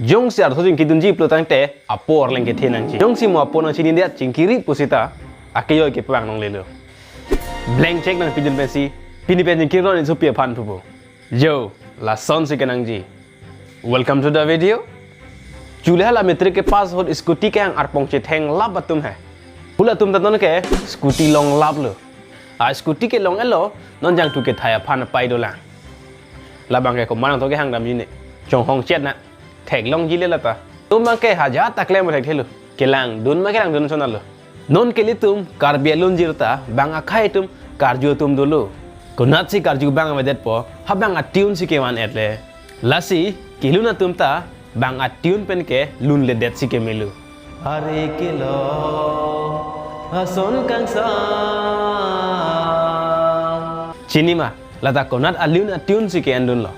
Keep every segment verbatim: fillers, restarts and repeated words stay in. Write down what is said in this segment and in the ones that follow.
Jongsi artho chingkidunji pulo tangte apo arleng kethe nangji. Jongsi mo apo nangchinidet chingkiri pusita akejoi kepavang longlelo. Blank check nangpidun pensi pini pen chingkiri non insopi aphan pupo. Yo, lasonsi kenangji. Welcome to the video. Chule hala matric kepass ahut scooty kehang arpong chetheng lap atum he. Hula atum ta nonke scooty longlaplo. A scooty kelong-etlo, non jangthu kethai aphan apai dolang. Labang ke komat nangtho kehang damji ne. Chonghong chet na. Theklongji le lata. Atum abang ke hajar ta klem thekthelo. Kelangdun ma kelangdun chonalo. Nonke ilitum Karbi alun jirta bang akhei atum karju atum dolo. Konatsi karju bang avedetpo, ha bang a-tune si kevan-etle. Lasi kelun atum ta bang a-tune pen kelunledet si kemelo. Hari kilo ason kangsam. Chini ma, lata konat alun a-tune si ke-endunlo.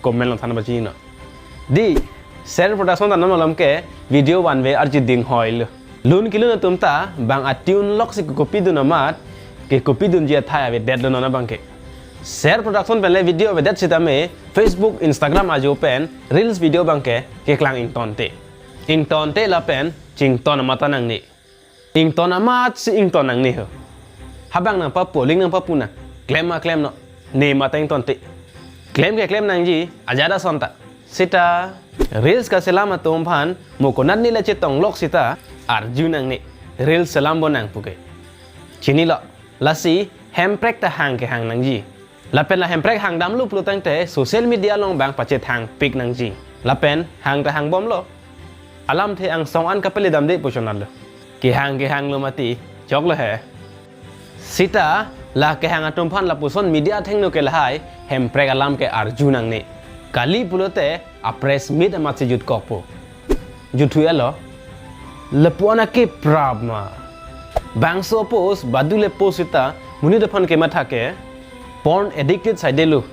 Comment along than pachini non. Di, Ser Production ta non malom ke video vanve arju dinghoilo. Lun kelun atum ta bang a-tune loksi kekopidun amat, kekopidunji athai avedetlo non abang ke. Ser Production pen le video avedet sitame Facebook, Instagram ajo pen reels video abang ke keklang ingtonte. Ingtonte lapen chington amat ta nangne. Ington amatsi ington nangne ho. Ha bang nangpapo, link nangpapo na. Klem ma klem non. Ne amat ta ingtonte. Klem keklem nangji, ajat ason ta. Sita reels kaselam atum aphan mo konat neli chetong lok sita arju nangne. Reels selam bo nang puke. Chinilo, lasi Hemprek ta hang kehang nangji. Lapen la Hemprek hangdamlo pulo tangte social media along bang pachethangpik nangji. Lapen hang ta hangbomlo. Alamthe angsong an kapele damde pu chonalo. Kehang kehanglo mati, choklo he. Sita la kehang atum aphan lapuson media athengno ke lahai Hemprek alam ke arju nangne. Kali pulote a-press meet amatsi jutkokpo. Juthu-etlo. Lapu-an ake prap ma. Bangso post, badule post sita, monit aphan kematha ke porn addicted saidelo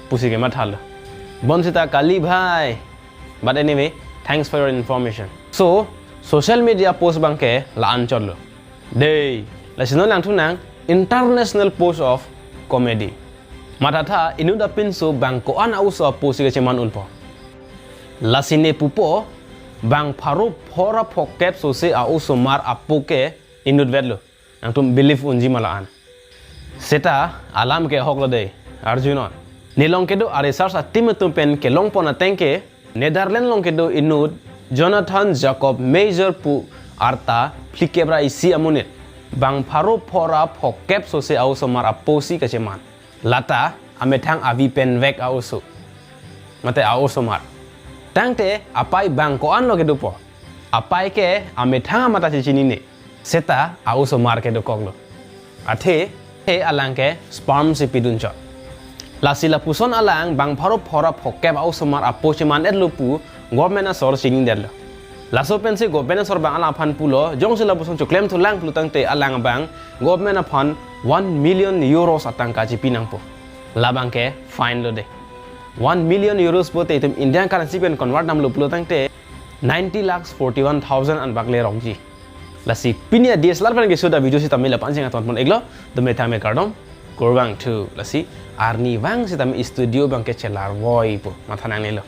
pusi kemathalo. Bonsita kali bhai. But anyway, thanks for your information. So, social media post abang ke la-an chotlo. Dei, lasi non langthu nang international post of comedy. Mathatha inut apinso bang ko-an a-oso apo si kacheman unpo. Lasi ne pupo bang pharo phor ra phokep sose a-osomar apo ke inut vetlo. Nangtum believe unji ma la-an. Seta alam ke ahoklo dei. Arju non. Nelong kedo a-research a-team atum pen kelongpon ateng ke Netherlands along kedo inut Jonathan Jacob Meijer pu arta phlikep ra isi amonit bang pharo phor ra phokep sose a-osomar apo si kacheman. Lata amethang avi pen vek a-oso. Mate a-osomar. Tangte apai bang ko-anlo kedopo. Apai ke amethang amat ta chechinine. Seta a-osomar ke dokoklo. Athe, he alang ke sperm si pidun chot. Lasi lapuson alang bang pharo phor ra phokep a-osomar apo cheman-etlo pu government asor chinidetlo. Laso pensi government asor bang alang aphan pulo, jongsi lapuson choklemthulang pulo tangte alang abang government aphan one million euros atangka chipi nangpo. Labang ke fine lo dei. One million euros pote itum Indian currency pen convert damlo pulo tangte ninety lakhs forty-one thousand an bak lerokji. Lasi pini a-D S L R pen keso da video sitame la-an si nangtonpon-iklo, dome thame kardom, kurvangthu, lasi arnivang sitame studio abang ke chelarvoipo, matha nangnelo.